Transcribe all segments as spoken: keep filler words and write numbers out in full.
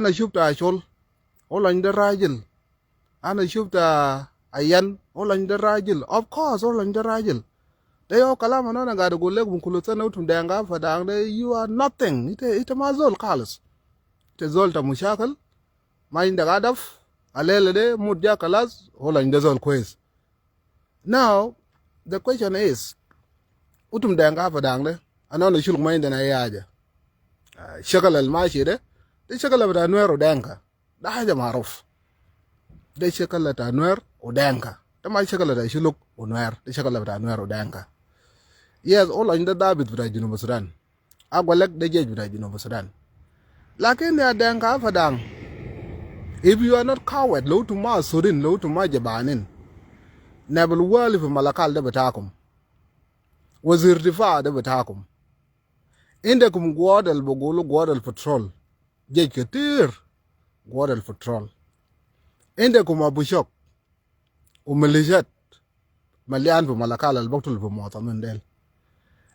Ana shufta Achol, olany de rajil. Ana shufta Ayan, olany de rajil. Of course, olany de rajil. De yo kalam ana gade gul lekum kulu sana utum Denka Padang de, you are nothing. Ita, ita ma zol kalas. Ita zol ta mushakil. Ma indak adaf. Alela de mut ja kalas, olany de zol kwes. Now, the question is, utum Denka Padang de, ana shuluk ma indana ayi aja. Ah, shakal al mashi de, de shakal bita Nuer u Denka. De haja maruf. De shakal bita Nuer u Denka. De ma shakal bita shuluk u Nuer. De shakal bita Nuer u Denka. Yes, olany de dabit bita Junub Sudan. Agwelek de jesh bita Junub Sudan. Lakin ya Denka Padang, if you are not coward, lo utum ma surin, lo utum ma jabanin, Nabil Wali fi Malakal de bitakum. Wazir difa de bitakum. Indakum guwad al bugulu guwad al patrol. Jesh ketir. Guwad al patrol. Indakum Abu Shok. U militiat malian fi Malakal al biktul fi muwatanin del.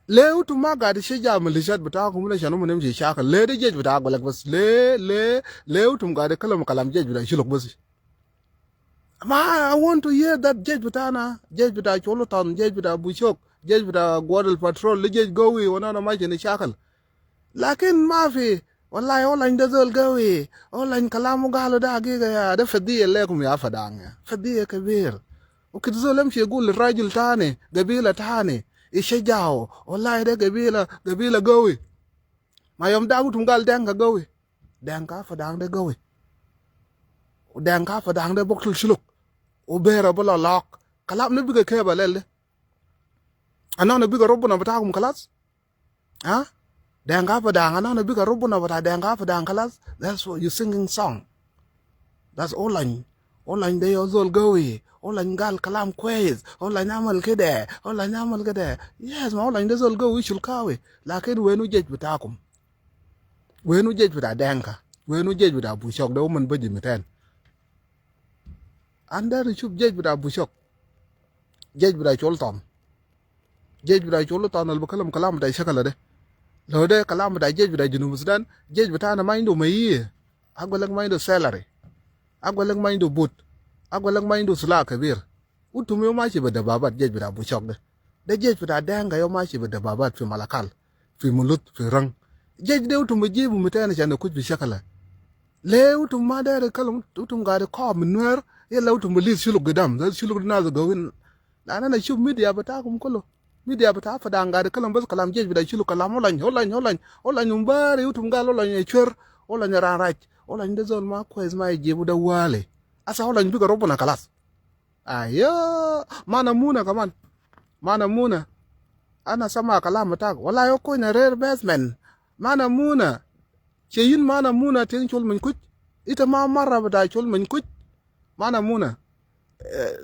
Le utum ma gade shaja militiat bitakum de ashan uman yamshi shakal. Le de jesh bita Agwelek bas. Le, le, le utum gade kalam, kalam jesh bita shuluk bas. Ma, I want to hear that jesh bitana, jesh bita Cholutan, jesh bita Abu Shok, jesh bita guwad al patrol, le jesh gawi, wa ana mashi nishakal. Lakin mafi, wallahi, olany de zol gawi, olany kalamu galu de hagiga ya, de fadiya lekum ya Padang ya. Fadiya kebir. U kede zol yamshi yagul rajil tani, gabila tani, ishajau, wallahi de gabila, gabila gawi. Ma yom de utum gal Denka gawi. Denka Padang de gawi. Denka Padang de biktul shuluk. U bera bula lok. Kalam de biga keba lele. Ana biga Rabuna bitakum kalas. Ha? Denka Padang, ana biga Rabuna bita Denka Padang kalas. That's what you singing song. That's olany. Olany de yo zol gawi. Olany gal kalam kwes. Olany amal kede. Olany amal kede. Yes, ma olany de zol gawi shulkawi. Lakin wenu jesh bitakum? Wenu jesh bita Denka? Wenu jesh bita Abu Shok de uman baji miten? Ana der shuf jesh bita Abu Shok. Jesh bita Cholutan. Jesh bita Cholutan al bikalam kalam bita shakal de. Lo de kalam bita jesh bita Junub Sudan, jesh bitana ma indu mayiye. Agwelek ma indu salary. Agwelek ma indu but. Agwelek ma indu silah kebir. Utum yo mashi be dababat jesh bita Abu Shok de. De jesh bita Denka yo mashi be dababat fi Malakal, fi Mulut, fi Rang. Jesh de utum bijibu miten ashan kush bi shakala. Le utum ma der kalam, utum gade kom Nuer, yala utum bi lis shuluk gidam, de shuluk de nas gawin. Ana shuf media bitakum kulu. Media bita Padang gade kalam bas kalam jesh bita shuluk kalam olany, olany, olany, olany umbari utum gal olany chwer, olany ran raj, olany de zol ma kwes ma yajibu de Wali. Asa olany biga Rabuna kalas. Ayo, mana Muna kaman. Mana Muna. Ana sama kalam bitak. Wallahi ukonya rare basement. Mana Muna. Cheyin mana Muna teng Chol Many Kuch. Ita ma mara bita Chol Many Kuch. Mana Muna. Eh,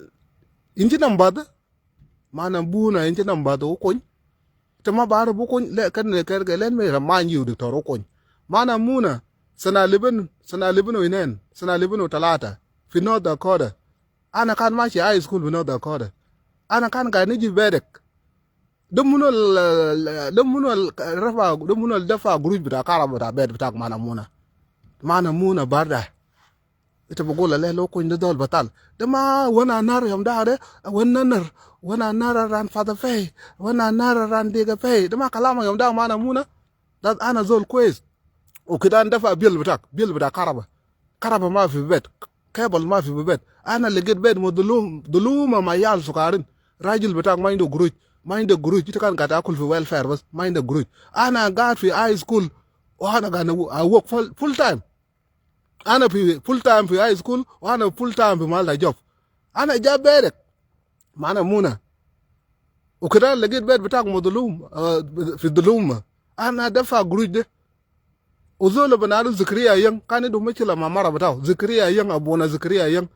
inji nambad. Mana Muna inji nambad ukony. Ita ma bara bukony. Le kan ne kerge len me remind you Doctor ukony. Mana Muna. Sana liben, sana liben winen. Sana liben utalata. Fi North Dakota. Ana kan mashi high school fi North Dakota. Ana kan gani ji bedek. De munu al, de munu al rafa, de munu al dafa guruj bita karaba bita bed bitak mana Muna. Mana Muna barda. Ita bugul le lo kuny de dol batal. De ma wana nar yom da de, wana nar, wana nar ran fada fei, wana nar ran diga fei. De ma kalama yom da mana Muna. Da ana zol kwes. Ukida ana dafa bill bitak, bill bita karaba. Karaba ma fi bed, cable ma fi bed. Ana legit bed mo dulum, duluma ma yal sukarin. Rajil bitak ma indu guruj, ma indu guruj. Ita kan gata akul fi welfare bas, ma indu guruj. Ana gat fi high school, wa ana gana wo-, I work full, full time. Ana fi full time fi high school, wa ana full time fi mal ta job. Ana ja berek. Mana Muna. Ukida legit bed bitak mo dulum, ah, fi duluma. Ana dafa guruj de. Uzol banaru Zikriya Yang, kan indu mushkila ma mara bitau. Zikriya Yang, abuna Zikriya Yang.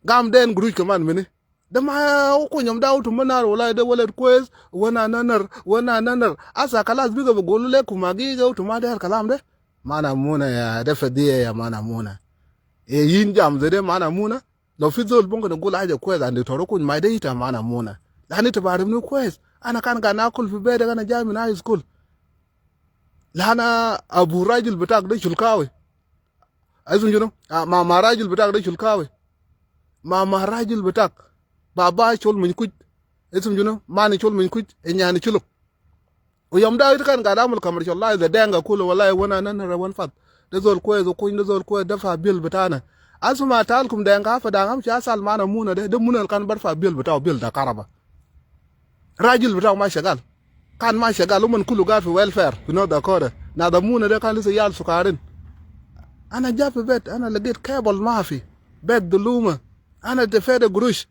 Gam den guruj kaman mini. De ma ukuny yom da utum ma nar, wallahi de walad kwes, wana nanar, wana nanar. Asa kalas biga bugulu lekum agiga utum ma der kalam de. Mana Muna ya, de fadiya ya mana Muna. E yin jam zede mana Muna. Lo fi zol mumkin gul haja kwes andi toro kuny ma de ita mana Muna. Lani ita barif ni kwes. Ana kan gana akul fi bed, ana jai min high school. Lana abu rajil bitak de shulkawi. Ismu shunu? Ah, ma, ma rajil bitak de shul kawi. Ma, ma rajil bitak. Baba shul min kuj. Ismu shunu? Mani shul min kuj. Inyani shuluk. Wa yom da ita kan gaid amul commercialize de Dinka kulu, wallahi, wana nan ra wan fat. De zol kwes, wa kuny de zol kwes, de fa bill bitana. Asma talkum Dinka Apadang, amshi asal mana Muna de, de Muna kan barfa bill bitau, bill ta karaba. Rajil bitau ma shagal. Kan ma shagal, uman kulu gaid fi welfare, fi North Dakota. Na da Muna de kan lisa yal sukarin. Ana ja fi bet, ana lagit cable mafi. Bet duluma. Ana dafet gurush.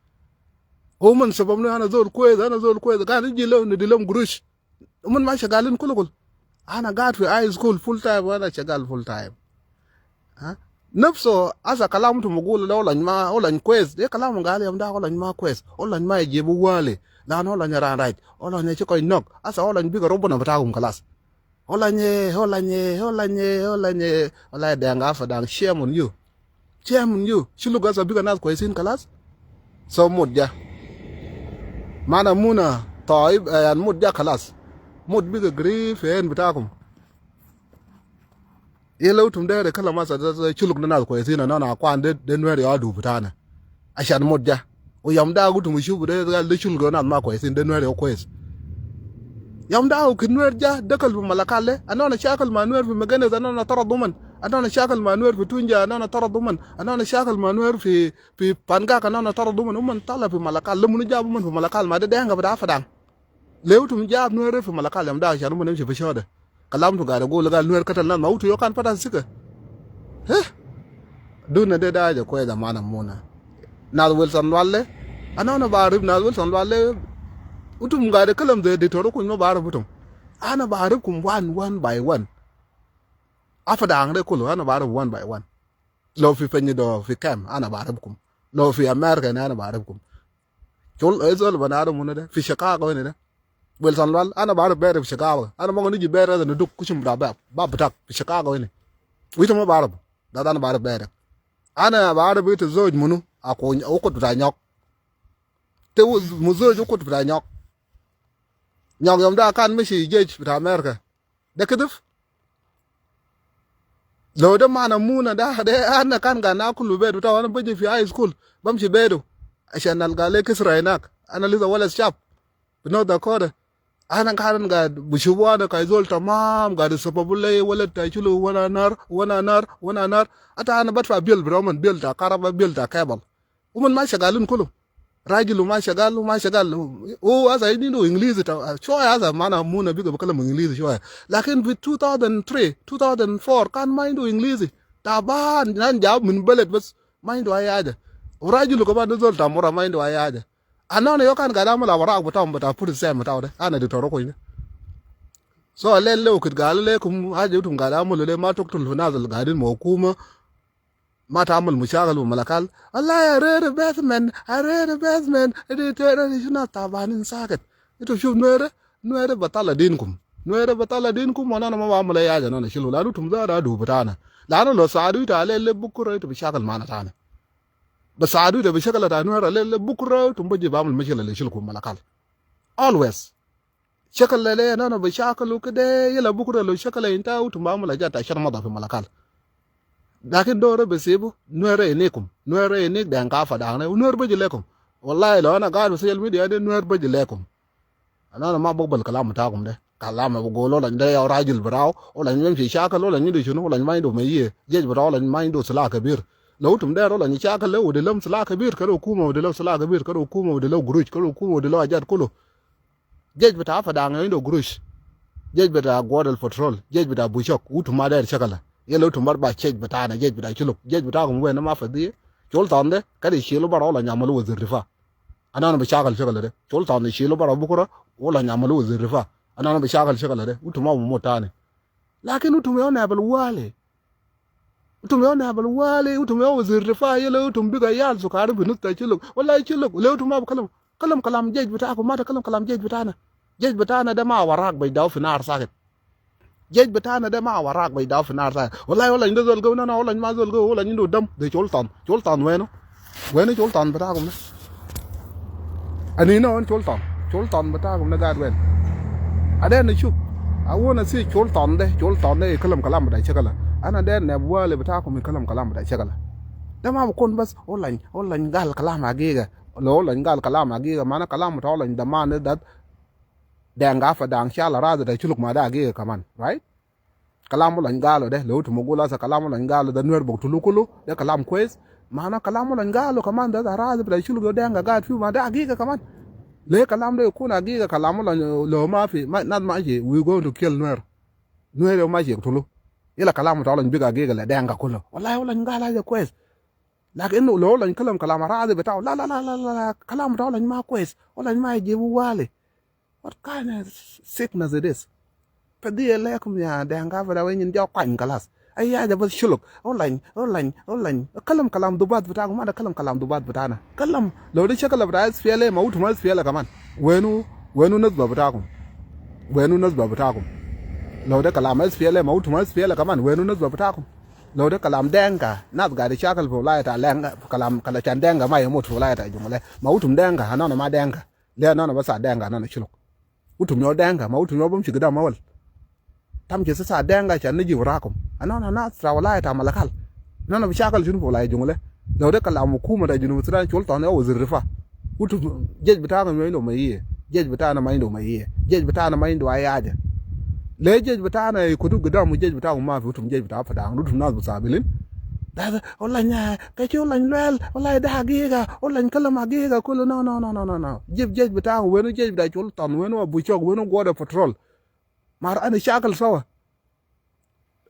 Uman sabab nu ana zol kwes, ana zol kwes. Kan iji lo nidi lom gurush. Uman ma shagalin kulu kulu. Ana gaid fi high school full time, wa ana shagal full time. Ha? Nafsu, asa kalam utum bugulu de olany ma, olany kwes. De kalam gal yom da olany ma kwes. Olany ma ijibu wali. Lanu olany ran raj. Olany shikoy nok. Asa olany biga robona bitakum kalas. Olany, olany, olany, olany. Wallahi Dinka Apadang, shame on you. Shame on you. Shuluk asa biga nas kwesin kalas. So mut ja. Mana Muna, taib, eh, yan mut ja kalas. Mut biga grief fi en bitakum. Yala utum dere kalam asa de, de shuluk de nas kwesin, ana, ana kwan de, de Nuer ya adu bitana. Ashan mut ja. Wa yom da utum shufu de, gal de shuluk de nas ma kwesin, de Nuer ya kwes. Yom da u kid Nuer ja, dakal fi Malakal de. Ana, ana shakal ma Nuer fi Magenes, ana, ana tarad uman. Ana, ana shakal ma Nuer fi Tunja, ana, ana tarad uman. Ana, ana shakal ma Nuer fi, fi Pangak, ana, ana tarad uman. Uman tala fi Malakal. Le munu jab uman fi Malakal, ma de Dinka bita Apadang. Le utum jab Nuer fi Malakal yom da ashan uman yamshi fi shoda. Kalam utum gaid gulu gal Nuer katal nas, ma utum yo kan fata sika. Heh? Duna de da aja kwes ya mana Muna. Nas Wilson Lual de. Ana, ana barif nas Wilson Lual de. Utum gaid kalam de, de toro kuny ma barif utum. Ana barifkum one, one by one. Apadang de kulu, ana barif one by one. Lo fi Penyudo, fi camp, ana barifkum. Lo fi America, ana, ana barifkum. Shol, eh, zol bana de munu de, fi Chicago ini de. Wilson Lual, ana barif bere fi Chicago. Ana ma niji bere de nuduk kushum bra ba, ba bitak fi Chicago ini. Wa ita ma barif. Da, da ana barif bere. Ana barif ita zoj munu, aku, ukut bita Nyok. Te u, mu zoj ukut bita Nyok. Nyok yom da kan mishi jesh bita America. De kidif. Lo de mana Muna da, de ana kan gaid akulu bet bitau, ana baji fi high school, bamshi betu. Ashan alga le kisra hinak. Ana lisa walad shab. Fi North Dakota. Ana kan gaid bishufu ana kai zol tamam, gaid sababu le walad ta shulu, wa ana nar, wa ana nar, wa ana nar. Ata ana badfa bill bita uman, bill ta karaba, bill ta cable. Uman ma shagalin kulu. Rajil ma shagal, ma shagal. U asa indu English ta, shoya asa mana Muna biga bikalam English shoya. Lakin fi two thousand three, two thousand four, kan ma indu English. Taban, nan jab min beled bas, ma indu ay haja. U rajil kaman de zol ta mura, ma indu ay haja. Ana, ana yo kan gaid amal awarak bitau, bita food stamp bitau de. Ana de toro kuny de. So, le, le, ukit gal, le kum, haja utum gaid amalu le, ma tuktul fi nas al gaidin ma hukuma. Ma ta amal mushakil fi Malakal. Wallahi, a rare investment, a rare investment. Ita, ita, ita, shunu tabanin sakit. Ita shuf Nuer, Nuer batala dinkum. Nuer batala dinkum, wa ana ma ba amal ay haja, ana shilu. Lanu utum zatu adu bitana. Lanu lo saadu ita le, le bukura ita bi shakil mana tani. Bi saadu ita bi shakil ta Nuer le, le bukura utum baji ba amal mashkila le shilkum Malakal. Always. Shakal le, le, ana, ana bi shakil u kede, yala bukura lo shakal inta, utum ba amal haja ta sharmada fi Malakal. Lakin dora bisibu, Nuer inikum, Nuer inik Dinka Apadang, Nuer baji lekum. Wallahi, lo ana gaid fi social media de, Nuer baji lekum. Ana, ana ma baqbal kalam bitakum de. Kalam bugulu olany de ya rajil bitau, olany bimshi shakal, olany indu shunu, olany ma indu maye, jesh bitau, olany ma indu silah kabir. Lo utum der olany shakal le, wodi lom silah kabir, kede hukuma wodi lo silah kabir, kede hukuma wodi lo gurush, kede hukuma wodi lo hajat kulu. Jesh bita Apadang indu gurush. Jesh bita Guadal Patrol. Jesh bita Bushok. Utum ma der shakala. Yala utum bar ba jesh bitana, jesh bita shuluk. Jesh bitakum wena ma fadi. Sultan de, kede shilu bara olany amalu wazir difa. Ana, ana bi shakil shakala de. Sultan de shilu bara bukura, olany amalu wazir difa. Ana, ana bi shakil shakala de. Utum ma mut tani. Lakin utum yo nabal wale. Utum yo nabal wale, utum yo wazir difa, yala utum biga yal sukari bi nus ta shiluk. Wallahi shiluk, le utum ma bi kalam. Kalam kalam jesh bitakum, ma ta kalam kalam jesh bitana. Jesh bitana de ma warak bi dau fi nar sakit. Jesh bitana de ma warak bi dau fi nar sakit. Wallahi, wallahi, inda zol gawi, na, na, wallahi, ma zol gawi, wallahi, indu dam. De Sultan. Sultan wenu? Wenu Sultan bitakum de? Ani na wen Sultan. Sultan bitakum de gaid wen? Ade na shuf. I wanna see Sultan de. Sultan de kalam kalam bita shakala. Ana der neb wale bitakum mi kalam kalam bita shagala. De ma bikun bas olany, olany gal kalam hagiga. Lo olany gal kalam hagiga, mana kalam bita olany daman de dat Denga Fadang shala radi bita Shuluk ma de hagiga kaman, right? Kalam olany galo de, lo utum gulu asa kalam olany galo de Nuer bogtulu kulu, de kalam kwes. Mana kalam olany galo kaman de radi bita Shuluk yo Denga gad fiu ma de hagiga kaman. Le kalam de kun hagiga, kalam olany lo mafi, ma, nas mashi, we going to kill Nuer. Nuer yo mashi yaktulu. Ila kalam bita olany biga hagiga le Denga kulu. Wallahi olany galo haja kwes. Lakin lo olany kalam kalam radi bitao. La, la, la, la, la, la. Kalam bita olany ma kwes. Olany ma yajibu wale. What kind of sickness it is? Fadiya lekum ya Denga Fadang, we nyin jau kwany kalas. Ai haja bas Shuluk. Olany, olany, olany. Kalam kalam dubat bitakum, ma de kalam kalam dubat bitana. Kalam, lo de shakal bita S P L A, ma utum S P L A kaman. Wenu, wenu nasba bitakum. Wenu nasba bitakum. Lo de kalam S P L A, ma utum S P L A kaman. Wenu nasba bitakum. Lo de kalam Denga, nas gadi shakal fi wilaya ta Denga, kalam, kalam shan Denga ma yamut fi wilaya ta Jonglei. Ma utum Denga, anana ma Denga. Le anana bas Denga, anana Shuluk. Utum yo Denga, ma utum yo bamshi gidam awal. Tamshi sasa Denga shan naji warakum. Anana nas ta wilaya ta Malakal. Anana bi shakal shunu fi wilaya Jonglei. Lo de kalam hukuma ta Junub Sudan, shultan yo wazir difa. Utum jesh bitakum ma indu mayiye. Jesh bitana ma indu mayiye. Jesh bitana ma indu ai haja. Le jesh bitana yakutu gidam, jesh bitakum mafi, utum jesh bita Fadang, utum nas bitabilin. Da, da, olany ya, kachi olany lwel, olany de hagiga, olany kalam hagiga kulu, no, no, no. Jib jesh bitakum, wenu jesh bita shultan, wenu Abu Shok, wenu guada patrol. Mar ana shakal sawa.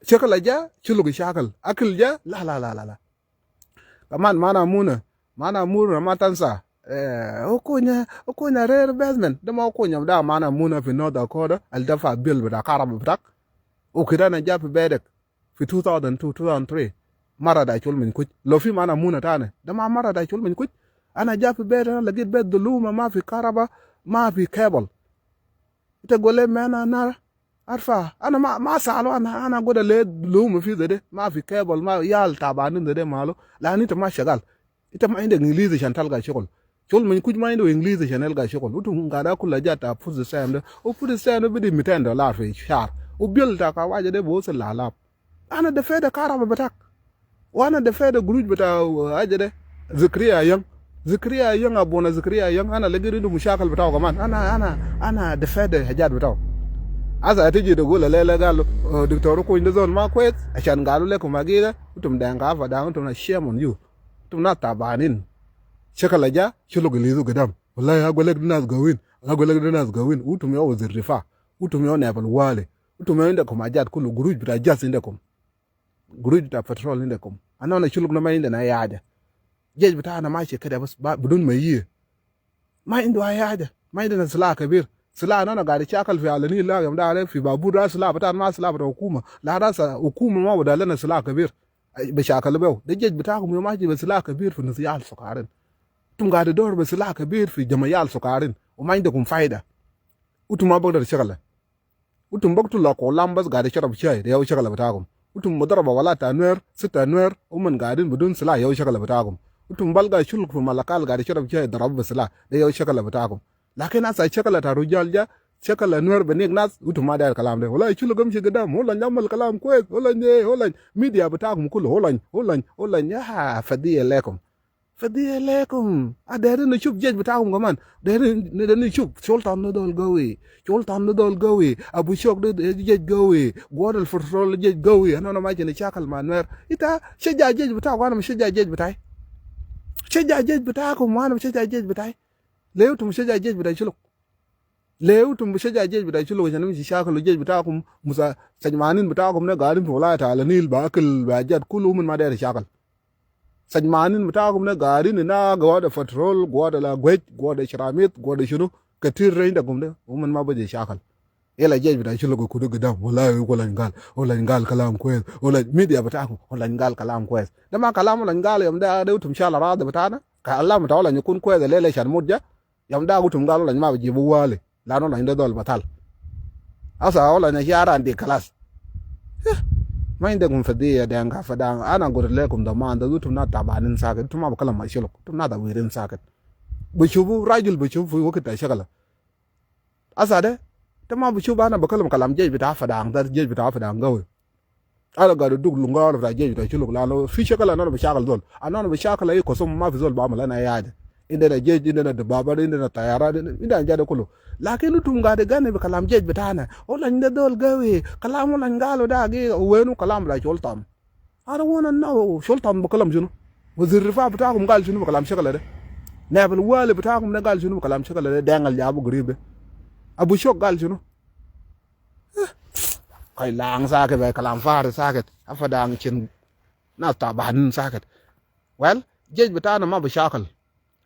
Shakal haja, Shuluk shakal. Akil ja, la, la, la, la, la. Kaman mana muna, mana muna ma tansa. Eh, ukunya, ukunya rare basement. De ma ukunya da mana muna fi North Dakota, al dafa bill bita karaba bitak. Ukida ana ja fi bedek fi two thousand two, two thousand three. Mara da shul min kuch. Lo fi mana muna tane. De ma mara da shul min kuch. Ana ja fi bedek, ana lagit bed duluma, mafi karaba, mafi cable. Ita gole mena na Arfa, ana ma, ma salu, ana, ana guda le lumu fi zede, mafi cable, ma yal tabanin zede malu, lanu ita ma shagal. Ita ma indek English shan talga shugul. Shul min kuch ma indu English shan yalga shugul. Utum gada kulu haja ta food stamp de. U food stamp de bidi miten dollar fi shar. U bill ta kawaja de bi wasil alaf. Ana defede karaba bitak. Wa ana defede guruj bita, uh, haja de. Zikriya Ayang. Zikriya Ayang, abuna Zikriya Ayang. Ana lagi indu mushakil bitao kaman. Ana, ana, ana defede hajat bitao. Asa tiji tagul le, le galu, uh, Doctor Okuny de zol ma kwes. Ashan galu lekum hagiga. Utum Denga Fadang, utum nas shame on you. Utum nas tabanin. Shakal haja, Shuluk ilizu gidam. Wallahi, agwelek de nas gawin. Agwelek de nas gawin. Utum yo wazir difa. Utum yo naib al wali. Utum yo indakum hajat kulu, guruj bita jesh indakum. Guruj bita patrol indakum. Anana Shuluk na ma indena ai haja. Jesh bitana mashi kede bas, ba, bidun mayiye. Ma indu ai haja. Ma indena silah kabir. Silah anana gadi shakal fi alani la yom dare fi babur da silah bitana ma silah bita hukuma. La da sa hukuma ma bada lena silah kabir. Ai, bi shakal bew. De jesh bitakum yo mashi bi silah kabir fi nus yal sukarin. Utum gadi dor bi silah kabir fi jama yal sukarin. Wa ma indakum faida. Utum ma bagdar shakal. Utum baktulu kolam bas gadi sharab shai, de yau shakal bitakum. Utum badaraba walad ta Nuer, sitta Nuer, uman gadin bidun silah, yau shakal bitakum. Utum balga Shuluk fi Malakal gadi sharab shai, darab bi silah, de yau shakal bitakum. Lakin asa shakal ta rujal ja, shakal Nuer bi nig nas, utum ma dair kalam de. Wallahi Shuluk amshi gidam, olany amal kalam kwes, olany de, olany. Media bitakum kulu, olany, olany, olany, ya fadiya lekum. Fadiya lekum. A, derin nashuf jesh bitakum kaman. Derin, derin nashuf. Sultan de zol gawi. Sultan de zol gawi. Abu Shok de, de jesh gawi. Guada al patrol jesh gawi. Anana ma jina shakal ma Nuer. Ita, shaja jesh bitakum, ana ma shaja jesh bitai. Shaja jesh bitakum, ana ma shaja jesh bitai. Le utum shaja jesh bita Shuluk. Le utum bi shaja jesh bita Shuluk ashan imshi shakal jesh bitakum, musa, sajmanin bitakum na gadin fi wilaya ta Ala Nil bi akil bi hajat kulu, uman ma dair shakal. Sajmanin bitakum na gadin na guada patrol, guada la gwej, guada shiramit, guada shunu, katir indakum de, uman ma baji shakal. Yala jesh bita Shuluk kudu gidam, wallahi, olany gal, olany gal kalam kwes, olany media bitakum, olany gal kalam kwes. De ma kalam olany gal yom de, de utum shal aradi bitana, kalam bita olany kun kwes, le, le shan mut ja, Yom da utum galu olany ma bijibu wali. Lanu olany de zol batal. Asa olany shara indi kalas. Eh, ma indakum fadiya Denga Fadang. Ana gul lekum daman de utum nas tabanin sakit. Utum ma bi kalam ma Shuluk. Utum nas dawirin sakit. Bishufu, rajil bishufu fi wakit ta shakal. Asa de, ita ma bishufu ana bi kalam kalam jesh bita Fadang, de jesh bita Fadang gawi. Ana gaid aduk lunga bita jesh bita Shuluk, lanu fi shakal anana bi shakal zol. Anana bi shakal ayi kusum, ma fi zol bi amul lana ayi haja. Indana jesh, indana dababa, indana tayara, indana, indana haja de kulu. Lakin itum gaid gani bi kalam jesh bitana. Olany de zol gawi, kalam Olany galu de agi, wenu kalam bita Sultan? I don't wanna know Sultan bi kalam shunu. Wazir difa bitakum gal shunu bi kalam shakal de? Naib al wali bitakum de gal shunu bi kalam shakal de? Deng al jabu garib de, Abu Shok, gal shunu? Eh, kai lang sakit, bai kalam fari sakit. Afa dang chin nas tabanin sakit. Well, jesh bitana ma bi shakal.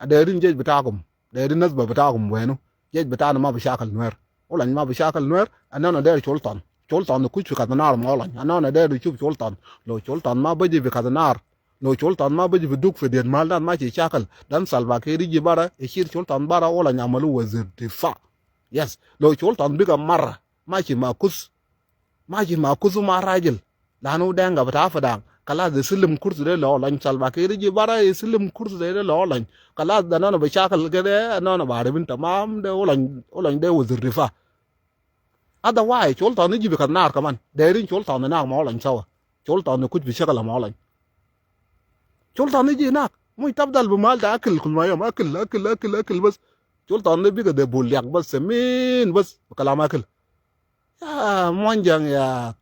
Adairin jesh bitakum, dairin nasba bitakum wenu? Jesh bitana ma bi shakal Nuer. Olany ma bi shakal Nuer. Anana dair Sultan. Sultan de kush fi kaznar ma Olany. Anana dair shuf Sultan. Lo Sultan ma baji fi kaznar, lo Sultan ma baji fi duk fi diet mal nas mashi shakal, dan Salva Kiir iji bara, ishil Sultan bara, Olany amalu wazir difa. Yes, lo Sultan biga mara, mashi ma kus. Mashi ma kus ma rajil. Lanu denga bita fadang. Kalas de silim kursi de lo Olany. Salva Kiir iji bara, silim kursi de lo Olany. Kalas de anana bi shakal kede, anana bi arabin tamam de Olany, Olany de wazir difa. Otherwise, Sultan iji bi kaznar kaman. Dairin Sultan nak ma Olany sawa. Sultan kush bi shakal ma Olany. Sultan iji nak. Mush tabdal bi mal ta akil kul ma yom. Akil, akil, akil, akil bas. Sultan de biga de bulyak bas, semin bas, bi kalam akil. Ya Monjang ya.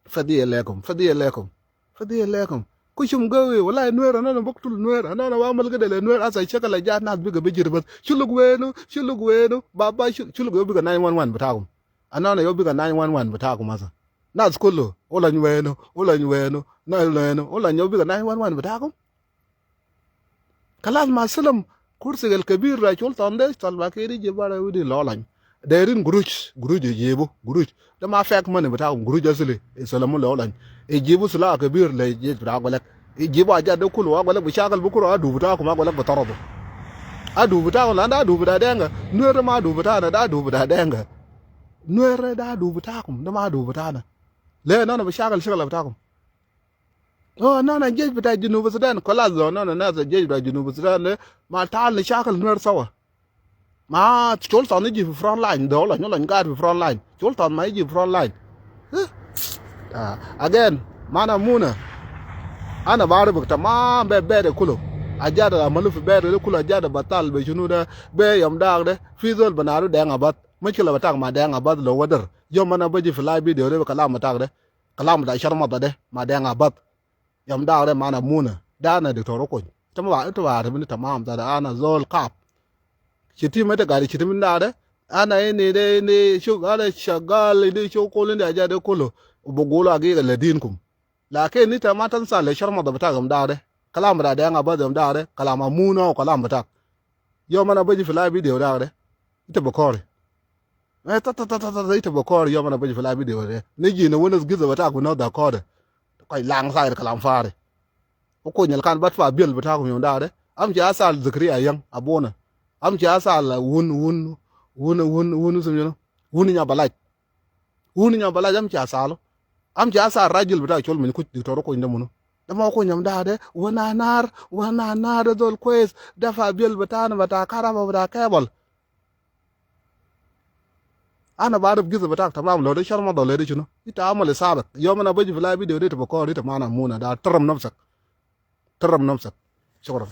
Fadi alaikum, fadi alaikum, fadi alaikum. Kushum gawi, wallahi Nuer, anana buktul Nuer, anana bamal kede le Nuer, asa shakal ja nas biga bijir bas. Shuluk wenu, Shuluk wenu, baba Shul-, Shuluk yo biga nine one one bitakum. Anana yo biga nine one one bitakum asa. Nas kulu, Olany wenu, Olany wenu, Olany wenu, Olany yo biga nine one one bitakum. Kalas ma salam, kursi al kabir bita Sultan de, Salva Kiir iji bara widi lo Olany. Dairin gurush, gurush ijibu, gurush. De ma fake money bitakum, gurush asli, isalamu lo Olany. Ijibu silah kabir le jesh bita Agwelek. Ijibu haja de kulu, Agwelek bi shakal bukura, adu bitakum Agwelek bi taradu. Adu bitakum, lanu de adu bita denga. Nuer de ma adu bitana, de adu bita denga. Nuer de adu bitakum, de ma adu bitana. Le anana bi shakal shakal bitakum. Oh, anana jesh bita Junub Sudan. Kalas, lo anana nas jesh bita Junub Sudan de, ma taal nishakal Nuer sawa. Ma Sultan iji fi front line, de Olany, Olany gaid fi front line. Sultan ma iji fi front line. Eh? Ah, again, ma ana muna. Ana barif tamam be, be de kulu. Haja de amalu fi be de kulu, haja de batal be shunu de, be yom dak de. Fi zol bi nadu Deng Abath. Mushkila bitak ma Deng Abath lo wader. Yom ana baji fi live video de bi kalam bitak de. Kalam bita sharmada de ma Deng Abath. Yom dak de ma ana muna. De ana Doctor Okony. Ita ma ba, ita ba arif ini tamam, de ana zol kap. Shitim ita gaid shitim dak de. Ana ini de, ini shuk, ana shagal, ini shuk kulu, ini haja de kulu. Wa bi gulu hagiga le dinkum. Lakin ita ma tansa le sharmada bitak yom dak de. Kalam bita Deng Abath yom dak de. Kalam amuna wa kalam bitak. Yom ana baji fi live video dak de. Ita bi kore. Eh, ta, ta, ta, ita bi kore yom ana baji fi live video de. Niji nawanas giza bitakum bi nas de kore. Kai lang sair kalam fari. Okony al kan badfa bill bitakum yom dak de. Amshi asal Zakaria Ayang, abuna. Amshi asal wun, wun, wun, wun, wun, ismu shunu? Wun Nyabalaj. Wun Nyabalaj amshi asalu. Amshi asal rajil bita Achol Menkush, Doctor Okony de munu. De ma Okony yom dak de, wa ana nar, wa ana nar, de zol kwes, dafa bill bitana, bita karaba, bita cable. Ana barif giza bitak tamam, lo de sharmada, lo de shunu. Ita amal isabak. Yom ana baji fi live video de ita bi kore, ita ma ana muna, de ihtaram nafsak. Ihtaram nafsak. Shukran.